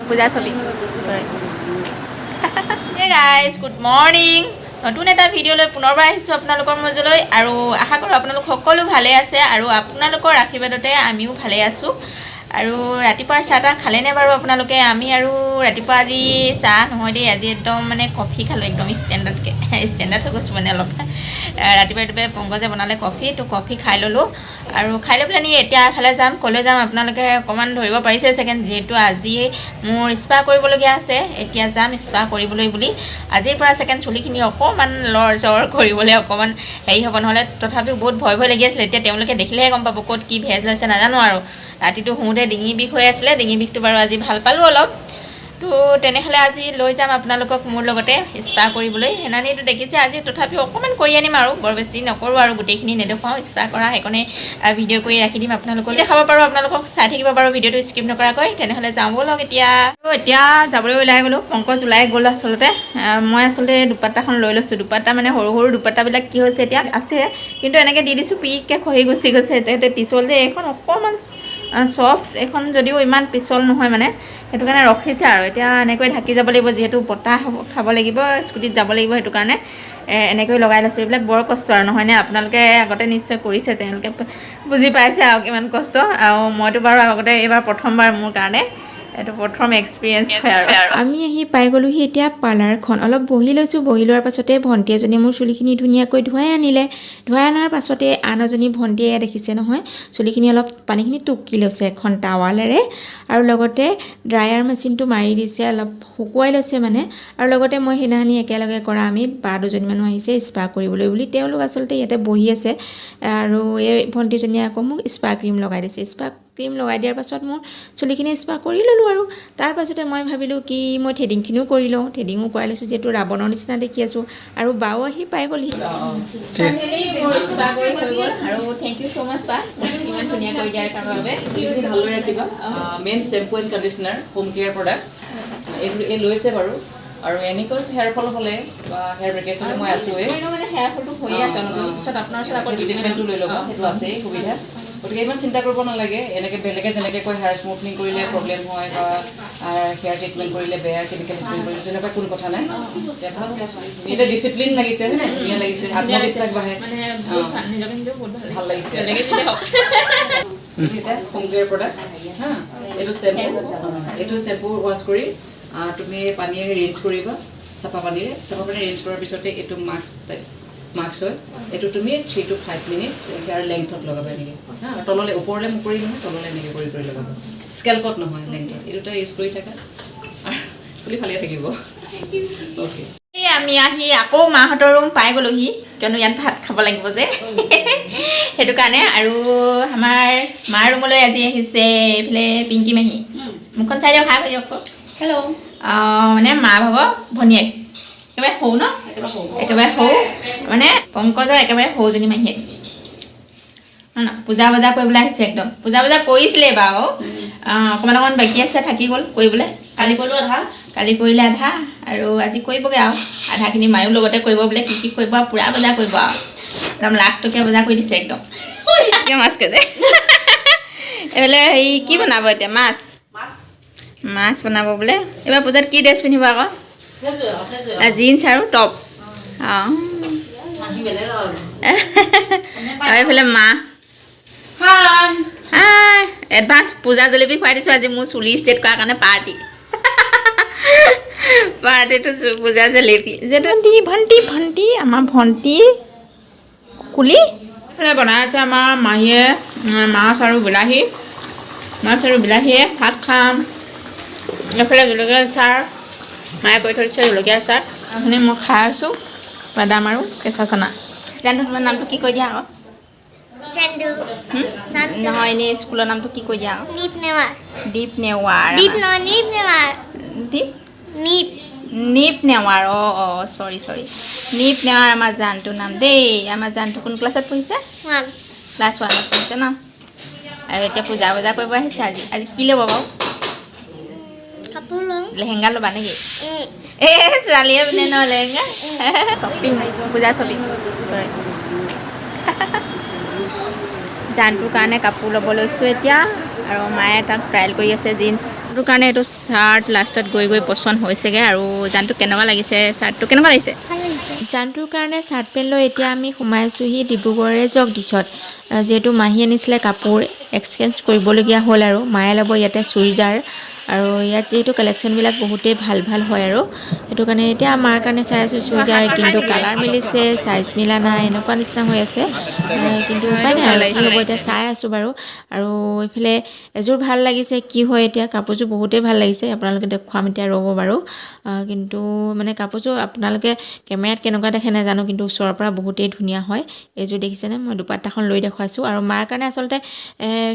পূজা shopping. Hey guys, good morning. নতুন এটা ভিডিঅ' লৈ পুনৰবাৰ আহিছোঁ আপোনালোকৰ মাজলৈ আৰু আশা কৰোঁ আপোনালোক সকলো ভালে আছে আৰু আপোনালোকৰ আশীৰ্বাদতে আমিও ভালে আছোঁ। আৰু ৰাতিপুৱাৰ চাহ তাহ খালেনে বাৰু আপোনালোকে? আমি আৰু ৰাতিপুৱা আজি চাহ নহয় দেই, আজি একদম মানে কফি খালোঁ, একদম ষ্টেণ্ডাৰ্ডকৈ, ষ্টেণ্ডাৰ্ড হৈ গৈছোঁ মানে অলপ। ৰাতিপুৱা ৰাতিপুৱাই পংকজে বনালে কফি, তো কফি খাই ল'লোঁ আৰু খাই লৈ পেলাই এতিয়া এফালে যাম। ক'লৈ যাম আপোনালোকে অকণমান ধৰিব পাৰিছে চাগে, যিহেতু আজি মোৰ স্পা কৰিবলগীয়া আছে। এতিয়া যাম স্পা কৰিবলৈ বুলি। আজিৰ পৰা ছেকেণ্ড চুলিখিনি অকণমান লৰ জৰ কৰিবলৈ অকণমান হেৰি হ'ব, নহ'লে তথাপিও বহুত ভয় ভয় লাগি আছিলে। এতিয়া তেওঁলোকে দেখিলেহে গম পাব ক'ত কি ভেজ লৈছে নাজানো। আৰু ৰাতিটো শুওঁতে ডিঙি বিষ হৈ আছিলে, ডিঙি বিষটো বাৰু আজি ভাল পালোঁ অলপ। তো তেনেহ'লে আজি লৈ যাম আপোনালোকক মোৰ লগতে স্পা কৰিবলৈ। সেইদিনাখনিতো দেখিছে, আজি তথাপিও অকণমান কৰি আনিম আৰু বৰ বেছি নকৰোঁ আৰু গোটেইখিনি নেদেখুৱাওঁ স্পা কৰা, সেইকাৰণে ভিডিঅ' কৰি ৰাখি দিম, আপোনালোকক দেখাব পাৰোঁ, আপোনালোকক চাই থাকিব পাৰোঁ ভিডিঅ'টো স্কিপ নকৰাকৈ। তেনেহ'লে যাওঁ ব'লক এতিয়া। আৰু এতিয়া যাবলৈ ওলাই গ'লোঁ, পংকজ ওলাই গ'ল। আচলতে মই আচলতে দুপাত্তাখন লৈ লৈছোঁ। দুপাত্তা মানে সৰু সৰু দুপাত্তাবিলাক কি হৈছে, এতিয়া আছে কিন্তু এনেকৈ দি দিছোঁ, পিককৈ খহি গুচি গৈছে। এতিয়া পিছল যে এইখন, অকণমান চফ্ট এইখন যদিও ইমান পিছল নহয় মানে, সেইটো কাৰণে ৰখিছে। আৰু এতিয়া এনেকৈ ঢাকি যাব লাগিব, যিহেতু বতাহ খাব লাগিব, স্কুটিত যাব লাগিব, সেইটো কাৰণে এনেকৈ লগাই লৈছোঁ। এইবিলাক বৰ কষ্ট আৰু, নহয়নে? আপোনালোকে আগতে নিশ্চয় কৰিছে, তেওঁলোকে বুজি পাইছে আৰু কিমান কষ্ট। আৰু মইতো বাৰু আগতে, এইবাৰ প্ৰথমবাৰ মোৰ কাৰণে এইটো প্ৰথম এক্সপিৰিয়েঞ্চ হয় আৰু। আমি আহি পাই গ'লোহি এতিয়া পাৰ্লাৰখন। অলপ বহি লৈছোঁ। বহি লোৱাৰ পাছতে ভণ্টি এজনীয়ে মোৰ চুলিখিনি ধুনীয়াকৈ ধুৱাই আনিলে। ধুৱাই অনাৰ পাছতে আন এজনী ভণ্টিয়ে দেখিছে নহয়, চুলিখিনি অলপ পানীখিনি টুকি লৈছে এখন টাৱালেৰে আৰু লগতে ড্ৰায়াৰ মেচিনটো মাৰি দিছে, অলপ শুকুৱাই লৈছে মানে। আৰু লগতে মই সেইদিনাখনি একেলগে কৰা আমি বা দুজনীমানো আহিছে স্পা কৰিবলৈ বুলি। তেওঁলোক আচলতে ইয়াতে বহি আছে আৰু এই ভণ্টিজনীয়ে আকৌ মোক স্পা ক্ৰীম লগাই দিছে। স্পা ক্ৰীম লগাই দিয়াৰ পাছত মোৰ চুলিখিনি স্পা কৰি ল'লোঁ আৰু তাৰ পাছতে মই ভাবিলোঁ কি মই থ্ৰেডিংখিনিও কৰি লওঁ। থ্ৰেডিঙো কৰাই লৈছোঁ, যিহেতু ৰাৱণৰ নিচিনা দেখি আছোঁ। আৰু বাও আহি পাই গ'লহি। ফাইনেলি মোৰ স্পা কৰি হৈ গ'ল আৰু thank you so মাছ বা, ইমান ধুনীয়া কৰি দিয়াৰ বাবে। চুলিখিনি ভালদৰে ৰাখিবা। Main shampoo and conditioner, home care product এইটো এই লৈছে বাৰু। আৰু এনেকৈ হেয়াৰ ফল হ'লে বা হেয়াৰ ব্ৰেকেজ হ'লে মই আছোঁৱেই। মানে হেয়াৰ ফলটো হৈয়ে আছে, অলপ পিছত আপোনাৰ ওচৰত আকৌ ট্ৰিটমেণ্টটো লৈ ল'বা, সেইটো আছেই সুবিধা। গতিকে ইমান চিন্তা কৰিব নালাগে। এনেকৈ বেলেগে যেনেকৈ কয় হেয়াৰ স্মুথনিং কৰিলে প্ৰব্লেম হয় বা হেয়াৰ ট্ৰিটমেণ্ট কৰিলে বেয়া, কেমিকেল ট্ৰিটমেণ্ট কৰিলে, তেনেকুৱা কোনো কথা নাই। এতিয়া ভাল হ'ব। এতিয়া ডিচিপ্লিন লাগিছে হয় নাই? ধুনীয়া লাগিছে, আত্মবিশ্বাস বাঢ়ে। মানে বহুত ভাল, নিজকে নিজেও বহুত ভাল। ভাল লাগিছে। বেলেগে যি দেখক। এটা হোম কেয়াৰ প্ৰডাক্ট হা। এইটো চেম্পু, এইটো চেম্পু ৱাছ কৰি তুমি পানীৰে ৰিঞ্চ কৰিবা, চাফা পানীৰে। চাফা পানীৰে ৰিঞ্চ কৰাৰ পিছতে এইটো মাস্ক টাইপ মাস্ক হয়। এইটো তুমি 3 টু 5 মিনিটছ হেয়াৰ লেংথত লগাবা এনেকৈ হা, তললৈ, ওপৰলৈ মুখ কৰি নহয়, তললৈ এনেকৈ কৰি কৰি লগাবা, স্কেল্পত নহয়, লেংথত। এই দুটা ইউজ কৰি থাকা আৰু চুলি ভালে থাকিব। অ'কে। এই আমি আহি আকৌ মাহঁতৰ ৰুম পাই গ'লোহি, কিয়নো ইয়াত ভাত খাব লাগিব যে, সেইটো কাৰণে। আৰু আমাৰ মাৰ ৰুমলৈ আজি আহিছে এইফালে পিংকি মাহী। মুখখন চাই দিয়ক, হাই কৰি দিয়ক। হেল্ল'। মানে মা ভাগৰ ভনীয়েক, একেবাৰে সৰু ন, একেবাৰে সৰু, মানে পংকজৰ একেবাৰে সৰুজনী মাহীয়েক ন। পূজা বজাৰ কৰিবলৈ আহিছে একদম। পূজা বজাৰ কৰিছিলে বাৰু, অকণমান অকণমান বাকী আছে, থাকি গ'ল কৰিবলৈ। কালি কৰিলোঁ আধা। কালি কৰিলে আধা আৰু আজি কৰিবগৈ আৰু আধাখিনি। মায়ো লগতে কৰিব বোলে। কি কি কৰিব আৰু, পূৰা বজাৰ কৰিব আৰু, একদম লাখ টকীয়া বজাৰ কৰি দিছে একদম। মাছ কেজে এইফালে হেৰি কি বনাব এতিয়া? মাছ। মাছ। মাছ বনাব বোলে। এইবাৰ পূজাত কি ড্ৰেছ পিন্ধিব আকৌ? সেইটোৱে। জিন্স আৰু টপ। অঁ। মাহী বেলেগ আৰু। আৰু এইফালে মা। হাই। হাই, এডভান্স পূজা জেলেপি খুৱাই দিছোঁ আজি। মোৰ চুলি ষ্ট্ৰেইট কৰাৰ কাৰণে পাৰ্টি, পাৰ্টিটো পূজা জেলেপি যিহেতু। ভণ্টি, ভণ্টি, ভণ্টি, আমাৰ ভণ্টি কুলি। এইফালে বনাই আছে আমাৰ মাহীয়ে মাছ আৰু বিলাহী। মাছ আৰু বিলাহীয়ে ভাত খাম। এইফালে জলকীয়া আচাৰ মায়ে কৰি থৈ দিছে, জলকীয়া আচাৰ। এইখিনি মই খাই আছোঁ, বাদাম আৰু কেঁচা চানা। জানো, তোমাৰ নামটো কি কৈ দিয়া আকৌ? চান্দু। হুম? চান্দু। নহয়, এনেই স্কুলৰ নামটো কি কৈ দিয়া আকৌ? দীপ নেৱাৰ। দীপ নেৱাৰ। দীপ নহয়, নিপ নেৱাৰ। দীপ। নিপ। নিপ নেৱাৰ। অঁ অঁ চৰি চৰি, নিপ নেৱাৰ আমাৰ জানটোৰ নাম দেই। আমাৰ জানটো কোন ক্লাছত পঢ়িছে? 1। ক্লাছ 1ত পঢ়িছে ন? আৰু এতিয়া পূজা বজাৰ কৰিব আহিছে আজি। আজি কি ল'ব বাৰু? কাপোৰ ল'ম। লেহেংগা ল'বা নেকি? উম। এ ছোৱালীয়ে পিন্ধে ন লেহেংগা? শ্বপিং, পূজা শ্বপিং। জানটোৰ কাৰণে কাপোৰ ল'ব লৈছোঁ এতিয়া আৰু মায়ে তাক ট্ৰায়েল কৰি আছে জিন্স। ল'ৰাটোৰ কাৰণে এইটো চাৰ্ট লাষ্টত গৈ গৈ পচন্দ হৈছেগৈ। আৰু জানটো কেনেকুৱা লাগিছে? চাৰ্টটো কেনেকুৱা লাগিছে? ভাল লাগিছে। জানটোৰ কাৰণে চাৰ্ট পেণ্ট লৈ এতিয়া আমি সোমাইছোঁহি ডিব্ৰুগড়ৰে জগদীশত। যিহেতু মাহী আনিছিলে কাপোৰ, এক্সচেঞ্জ কৰিবলগীয়া হ'ল আৰু মায়ে ল'ব ইয়াতে চুৰিদাৰ। আৰু ইয়াত যিহেতু কালেকশ্যনবিলাক বহুতেই ভাল ভাল হয় আৰু সেইটো কাৰণে এতিয়া মাৰ কাৰণে চাই আছোঁ চুৰিদাৰ। কিন্তু কালাৰ মিলিছে, চাইজ মিলা নাই, এনেকুৱা নিচিনা হৈ আছে। কিন্তু উপায় নাই আৰু, কি হ'ব এতিয়া, চাই আছোঁ বাৰু। আৰু এইফালে এযোৰ ভাল লাগিছে, কি হয় এতিয়া। কাপোৰযোৰ বহুতেই ভাল লাগিছে, আপোনালোকে দেখুৱাম এতিয়া, ৰ'ব বাৰু। কিন্তু মানে কাপোৰযোৰ আপোনালোকে কেমেৰাত কেনেকুৱা দেখে নাজানো, কিন্তু ওচৰৰ পৰা বহুতেই ধুনীয়া হয়। এইযোৰ দেখিছেনে? মই দুপাট্টাখন লৈ দেখুৱাইছোঁ। আৰু মাৰ কাৰণে আচলতে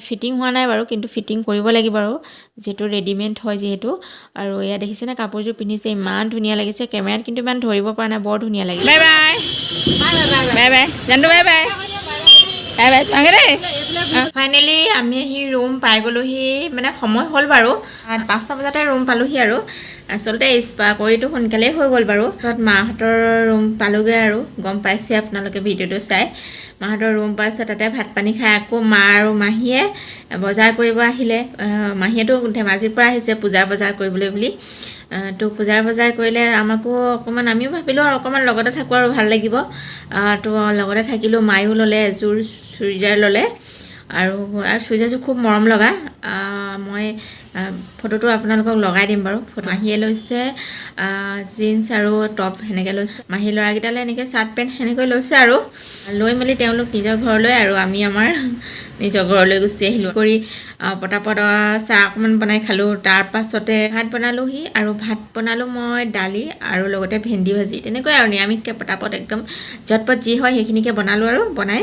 ফিটিং হোৱা নাই বাৰু, কিন্তু ফিটিং কৰিব লাগিব আৰু, যিহেতু ৰেডিমেড হয় যিহেতু। আৰু এয়া দেখিছেনে, কাপোৰযোৰ পিন্ধিছে, ইমান ধুনীয়া লাগিছে। কেমেৰাত কিন্তু ইমান ধৰিব পৰা নাই, বৰ ধুনীয়া লাগিছে। Bye bye, bye bye জানটো, bye bye, bye bye, যোৱাগে দেই। ফাইনেলি আমি আহি ৰুম পাই গ'লোহি। মানে সময় হ'ল বাৰু, 5টা বজাতে ৰুম পালোহি। আৰু আচলতে স্পা কৰিতো সোনকালেই হৈ গ'ল বাৰু। পিছত মাহঁতৰ ৰুম পালোগৈ আৰু গম পাইছে আপোনালোকে ভিডিঅ'টো চাই। মাহঁতৰ ৰুম পাইছে, তাতে ভাত পানী খাই আকৌ মা আৰু মাহীয়ে বজাৰ কৰিব আহিলে। মাহীয়েতো ধেমাজিৰ পৰা আহিছে পূজাৰ বজাৰ কৰিবলৈ বুলি। তো পূজাৰ বজাৰ কৰিলে, আমাকো অকণমান, আমিও ভাবিলোঁ আৰু অকণমান লগতে থাকোঁ আৰু ভাল লাগিব। তো লগতে থাকিলোঁ। মায়ো ল'লে এযোৰ চুৰিদাৰ ল'লে আৰু আৰু চুৰিদাৰযোৰ খুব মৰম লগা। মই ফটোটো আপোনালোকক লগাই দিম বাৰু। ফটো মাহীয়ে লৈছে জিন্স আৰু টপ সেনেকৈ লৈছে। মাহী ল'ৰাকেইটালৈ এনেকৈ চাৰ্ট পেণ্ট সেনেকৈ লৈছে। আৰু লৈ মেলি তেওঁলোক নিজৰ ঘৰলৈ আৰু আমি আমাৰ নিজৰ ঘৰলৈ গুচি আহিলোঁ। কৰি পটাপট চাহ অকণমান বনাই খালোঁ। তাৰ পাছতে ভাত বনালোহি আৰু ভাত বনালোঁ মই দালি আৰু লগতে ভেন্দি ভাজি, তেনেকৈ আৰু নিৰামিষকৈ পটাপট একদম ঝটপট যি হয় সেইখিনিকে বনালোঁ। আৰু বনাই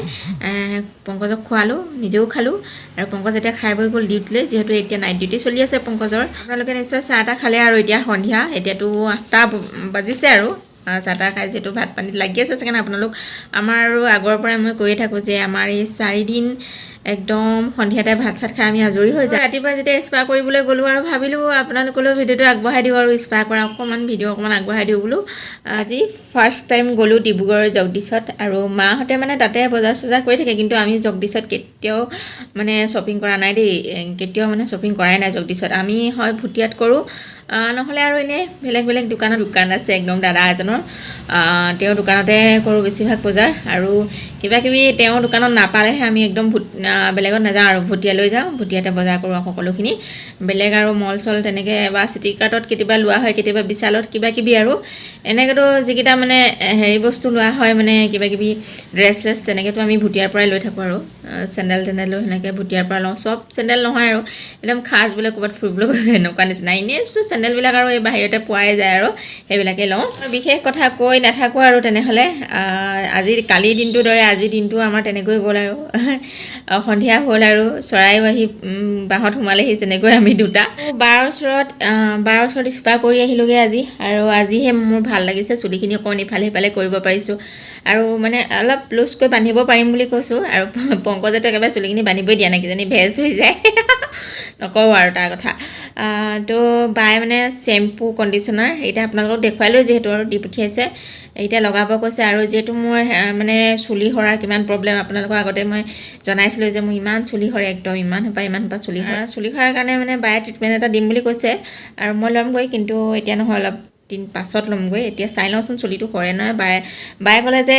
পংকজক খোৱালোঁ, নিজেও খালোঁ। আৰু পংকজ এতিয়া খাই বৈ গ'ল ডিউটিলৈ, যিহেতু এতিয়া নাইট ডিউটি চলি আছে পংকজৰ। আপোনালোকে নিশ্চয় চাহ তাহ খালে। আৰু এতিয়া সন্ধিয়া, এতিয়াতো 8টা বাজিছে। আৰু চাহ তাহ খাই যিহেতু ভাত পানীত লাগি আছে চাগে আপোনালোক। আমাৰ আৰু আগৰ পৰাই মই কৈয়ে থাকোঁ যে আমাৰ এই 4 দিন একদম সন্ধিয়াতে ভাত চাত খাই আমি আজৰি হৈ যাওঁ। ৰাতিপুৱা যেতিয়া স্পা কৰিবলৈ গ'লোঁ আৰু ভাবিলোঁ আপোনালোকলৈও ভিডিঅ'টো আগবঢ়াই দিওঁ আৰু স্পা কৰা অকণমান ভিডিঅ' অকণমান আগবঢ়াই দিওঁ বোলো। আজি ফাৰ্ষ্ট টাইম গ'লোঁ ডিব্ৰুগড়ৰ জগদীশত। আৰু মাহঁতে মানে তাতে বজাৰ চজাৰ কৰি থাকে, কিন্তু আমি জগদীশত কেতিয়াও মানে শ্বপিং কৰা নাই দেই। কেতিয়াও মানে শ্বপিং কৰাই নাই জগদীশত। আমি হয় ভুটিয়াত কৰোঁ, নহ'লে আৰু এনেই বেলেগ বেলেগ দোকানত, দোকান আছে একদম দাদা এজনৰ, তেওঁৰ দোকানতে কৰোঁ বেছিভাগ বজাৰ। আৰু কিবা কিবি তেওঁৰ দোকানত নাপালেহে আমি একদম বেলেগত নাযাওঁ আৰু ভুটিয়ালৈ যাওঁ, ভুটিয়াতে বজাৰ কৰোঁ সকলোখিনি। বেলেগ আৰু মল চল তেনেকৈ বা চিটি কাৰ্টত কেতিয়াবা লোৱা হয়, কেতিয়াবা বিশালত কিবা কিবি। আৰু এনেকৈতো যিকেইটা মানে হেৰি বস্তু লোৱা হয়, মানে কিবা কিবি ড্ৰেছ চেছ, তেনেকৈতো আমি ভুটিয়াৰ পৰাই লৈ থাকোঁ। আৰু চেণ্ডেল তেণ্ডেলো সেনেকৈ ভুটিয়াৰ পৰা লওঁ। চব চেণ্ডেল নহয় আৰু, একদম খাচ বোলে ক'ৰবাত ফুৰিবলৈ গ'লে এনেকুৱা নিচিনা। এনেই চেণ্ডেলবিলাক আৰু এই বাহিৰতে পোৱাই যায় আৰু সেইবিলাকেই লওঁ। আৰু বিশেষ কথা কৈ নাথাকোঁ আৰু তেনেহ'লে। আজি কালিৰ দিনটোৰ দৰে আজিৰ দিনটো আমাৰ তেনেকৈ গ'ল। আৰু সন্ধিয়া হ'ল আৰু চৰাইও আহি বাঁহত সোমালেহি, তেনেকৈ আমি দুটা বাৰ ওচৰত স্পা কৰি আহিলোঁগৈ আজি। আৰু আজিহে মোৰ ভাল লাগিছে, চুলিখিনি অকণ ইফালে সিফালে কৰিব পাৰিছোঁ আৰু মানে অলপ লুজকৈ বান্ধিব পাৰিম বুলি কৈছোঁ। আৰু পংকজেতো একেবাৰে চুলিখিনি বান্ধিবই দিয়া নাই, কিজানি ভেজ হৈ যায়, নকওঁ আৰু তাৰ কথা। তো বায়ে মানে শ্বেম্পু, কণ্ডিশ্যনাৰ এতিয়া আপোনালোকক দেখুৱালোঁ যিহেতু, আৰু দি পঠিয়াইছে, এতিয়া লগাব কৈছে। আৰু যিহেতু মোৰ মানে চুলি সৰাৰ কিমান প্ৰব্লেম, আপোনালোকক আগতে মই জনাইছিলোঁ যে মোৰ ইমান চুলি সৰে, একদম ইমান সোপা ইমান সোপা চুলি সৰে। চুলি সৰাৰ কাৰণে মানে বায়ে ট্ৰিটমেণ্ট এটা দিম বুলি কৈছে আৰু মই ল'মগৈ, কিন্তু এতিয়া নহয়, অলপ দিন পাছত ল'মগৈ। এতিয়া চাই লওঁচোন চুলিটো সৰে নহয়। বায়ে ক'লে যে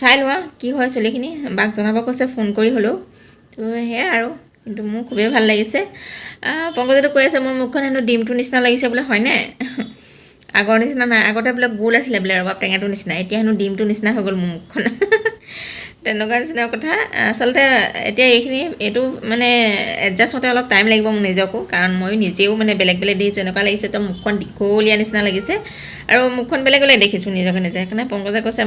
চাই লোৱা কি হয় চুলিখিনি, বাক জনাব কৈছে ফোন কৰি হ'লেও। তো সেয়াই আৰু, কিন্তু মোৰ খুবেই ভাল লাগিছে। পংকজেতো কৈ আছে মোৰ মুখখন হেনো ডিমটোৰ নিচিনা লাগিছে বোলে, হয়নে? আগৰ নিচিনা নাই, আগতে বোলে গোল আছিলে বোলে ৰবাব টেঙাটোৰ নিচিনা, এতিয়া হেনো ডিমটোৰ নিচিনা হৈ গ'ল মোৰ মুখখন, তেনেকুৱা নিচিনা কথা। আচলতে এতিয়া এইখিনি এইটো মানে এডজাষ্ট হওঁতে অলপ টাইম লাগিব মোৰ নিজকো, কাৰণ ময়ো নিজেও মানে বেলেগ বেলেগ দেখিছোঁ। এনেকুৱা লাগিছে তো মুখখন দীঘলীয়া নিচিনা লাগিছে আৰু মুখখন বেলেগ বেলেগ দেখিছোঁ নিজকে নিজে। সেইকাৰণে পংকজে কৈছে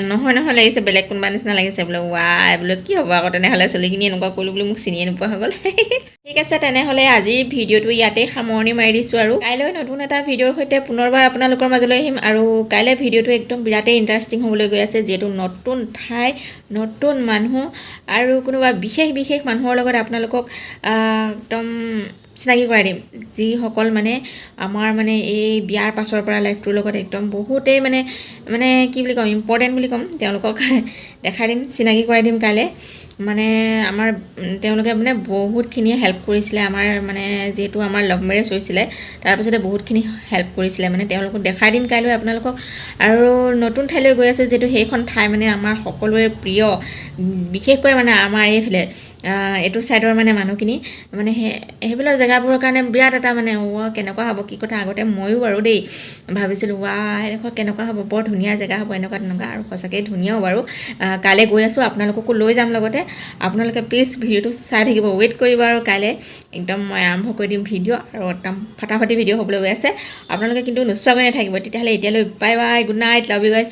নহয় নহয় লাগিছে, বেলেগ কোনোবা নিচিনা লাগিছে বোলে। ৱাই বোলে, কি হ'ব আকৌ তেনেহ'লে, চুলিখিনি এনেকুৱা কৰিলোঁ বুলি মোক চিনিয়ে নোপোৱা হৈ গ'ল। ঠিক আছে তেনেহ'লে, আজিৰ ভিডিঅ'টো ইয়াতেই সামৰণি মাৰি দিছোঁ। আৰু কাইলৈ নতুন এটা ভিডিঅ'ৰ সৈতে পুনৰবাৰ আপোনালোকৰ মাজলৈ আহিম। আৰু কাইলৈ ভিডিঅ'টো একদম বিৰাটেই ইণ্টাৰেষ্টিং হ'বলৈ গৈ আছে, যিহেতু নতুন ঠাই, নতুন মানুহ আৰু কোনোবা বিশেষ বিশেষ মানুহৰ লগত আপোনালোকক একদম চিনাকি কৰাই দিম, যিসকল মানে আমাৰ মানে এই বিয়াৰ পাছৰ পৰা লাইফটোৰ লগত একদম বহুতেই মানে মানে কি বুলি ক'ম, ইম্পৰ্টেণ্ট বুলি ক'ম, তেওঁলোকক দেখাই দিম, চিনাকি কৰাই দিম কাইলৈ। মানে আমাৰ তেওঁলোকে মানে বহুতখিনিয়ে হেল্প কৰিছিলে আমাৰ, মানে যিহেতু আমাৰ লাভ মেৰেজ হৈছিলে, তাৰপিছতে বহুতখিনি হেল্প কৰিছিলে। মানে তেওঁলোকক দেখাই দিম কাইলৈ আপোনালোকক। আৰু নতুন ঠাইলৈ গৈ আছোঁ যিহেতু, সেইখন ঠাই মানে আমাৰ সকলোৰে প্ৰিয়, বিশেষকৈ মানে আমাৰ এইফালে এইটো ছাইডৰ মানে মানুহখিনি মানে সেইবিলাক জেগাবোৰৰ কাৰণে বিৰাট এটা মানে ৱা কেনেকুৱা হ'ব, কি কথা। আগতে ময়ো বাৰু দেই ভাবিছিলোঁ, ৱা এনেকুৱা কেনেকুৱা হ'ব, বৰ ধুনীয়া জেগা হ'ব, এনেকুৱা তেনেকুৱা। আৰু সঁচাকৈয়ে ধুনীয়াও বাৰু। কাইলৈ গৈ আছোঁ, আপোনালোককো লৈ যাম লগতে। আপোনালোকে প্লিজ ভিডিঅ'টো চাই থাকিব, ৱেইট কৰিব। আৰু কাইলৈ একদম মই আৰম্ভ কৰি দিম ভিডিঅ' আৰু একদম ফাটাফাটি ভিডিঅ' হ'বলৈ গৈ আছে। আপোনালোকে কিন্তু নোচোৱাকৈ নাথাকিব। তেতিয়াহ'লে এতিয়ালৈ bye bye, good night, love you guys.